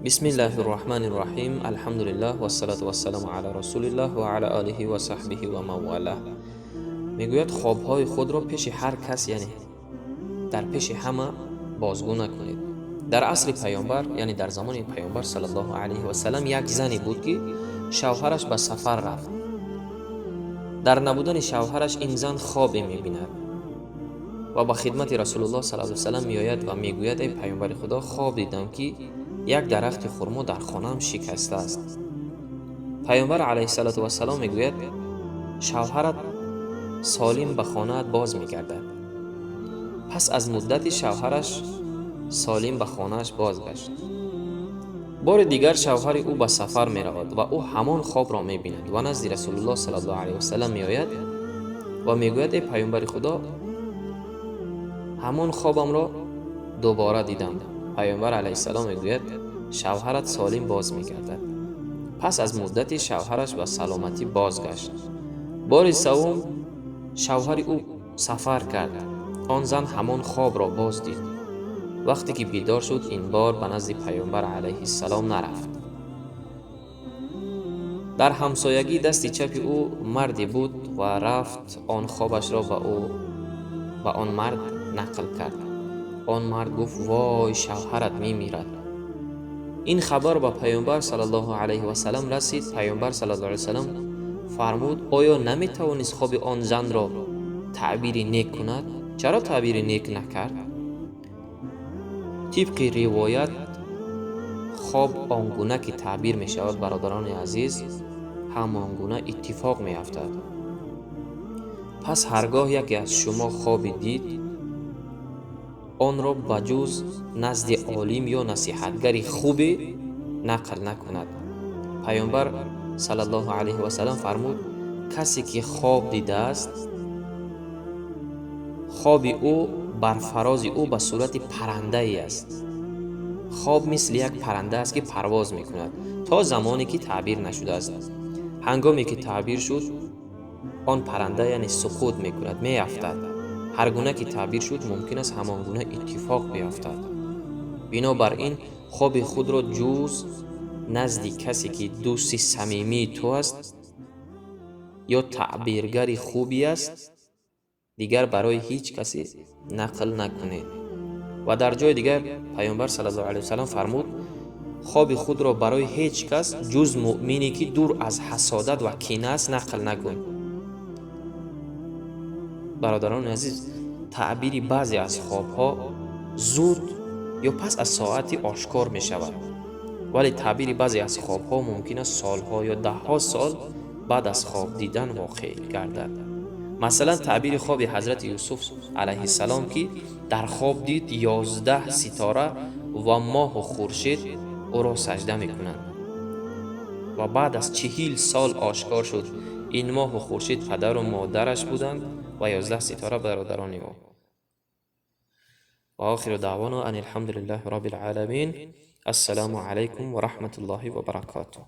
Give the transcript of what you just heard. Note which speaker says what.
Speaker 1: Бисмиллаҳи рраҳмани рраҳим. Алҳамдулиллаҳ вассалату вассаламу ала расулиллаҳ ва ала олиҳи ва саҳбиҳи ва маввалаҳ. Мегӯяд, хобҳои худро пеши ҳар кас, яъне дар пеши ҳама бозгӯ накунед. Дар асри паёмбар, яъне дар замони паёмбар саллаллоҳу алайҳи васалам, як зане буд, ки шавҳараш ба сафар рафт. Дар набудани шавҳараш ин зан хобе мебинад ва ба хидмати Расулуллоҳ саллаллоҳу алайҳи васалам меояд ва мегӯяд: эй паёмбари Худо, хоб дидам, ки як дарахти хурмо дар хонаам шикастааст. Паёмбар алайҳиссалоту вассалом мегӯяд: шавҳарат солим ба хонаат боз мегардад. Пас аз муддати шавҳараш солим ба хонааш бозгашт. Бори дигар шавҳари ӯ ба сафар меравад ва ӯ ҳамон хобро мебинад ва назди Расулуллоҳ саллаллоҳу алайҳи васалам меояд ва мегӯяд: эй паёмбари Худо, ҳамон хобамро дубора дидам. Паёмбар алайҳиссалом мегӯяд: шавҳарат солим боз мегардад. Пас аз муддати шавҳараш ба саломатӣ бозгашт. Бори севум шавҳари ӯ сафар кард. Он зан ҳамон хобро боз дид. Вақте ки бедор шуд, ин бор ба назди паёмбар алайҳиссалом нарафт. Дар ҳамсоягии дасти чапи ӯ марде буд ва рафт, он хобашро ба он мард нақл кард. Он мард гуфт: вой, шавҳарат мемирад. Ин хабар ба паёмбар саллаллоҳу алайҳи васалам расид. Паёмбар саллаллоҳу алайҳи васалам фармуд: оё наметавонист хоби он занро таъбири нек кунад? Чаро таъбири нек накард? Тибқи ривоят, хоб он гуна ки таъбир мешавад, бародарони азиз, ҳамон гуна иттифоқ меафтад. Пас ҳаргоҳ яке аз шумо хобе дид, онро ба ҷуз назди олим ё насиҳатгари хубе нақл накунад. Паёмбар саллаллоҳу алайҳи васалам фармуд: касе ки хоб дидааст, хоби ӯ бар фарози ӯ ба сурати паррандае аст. Хоб мисли як парранда аст, ки парвоз мекунад то замоне ки таъбир нашудааст. Ҳангоме ки таъбир шуд, он парранда, яъне суқут мекунад, меафтад. Ҳар гуна ки таъбир шуд, мумкин аст ҳамон гуна иттифоқ биафтад. Бинобар ин хоби худро ҷуз назди касе ки дӯсти самимии ту аст ё таъбиргари хубе аст, дигар барои ҳеҷ касе нақл накунед. Ва дар ҷои дигар паёмбар саллаллоҳу алайҳи васалам фармуд: хоби худро барои ҳеҷ кас ҷуз муъмине ки дур аз ҳасодат ва кина аст нақл накун. Бародарони азиз, таъбири баъзе аз хобҳо зуд ё пас аз соати ошкор мешавад, вале таъбири баъзе аз хобҳо мумкин аст солҳо ё даҳҳо сол баъд аз хоб дидан воқеъ гардад. Масалан, таъбири хоби ҳазрати Юсуф алайҳиссалом, ки дар хоб дид 11 ситора ва моҳу хуршед ӯро саҷда мекунанд ва баъд аз 40 сол ошкор шуд, ин моҳу хуршед падару модараш буданд ва 11 ситора бародарони ӯ. Ва охиру даъвоно ан алҳамдулиллаҳи роббил оламин. Ассалому алайкум ва раҳматуллоҳи ва баракотуҳ.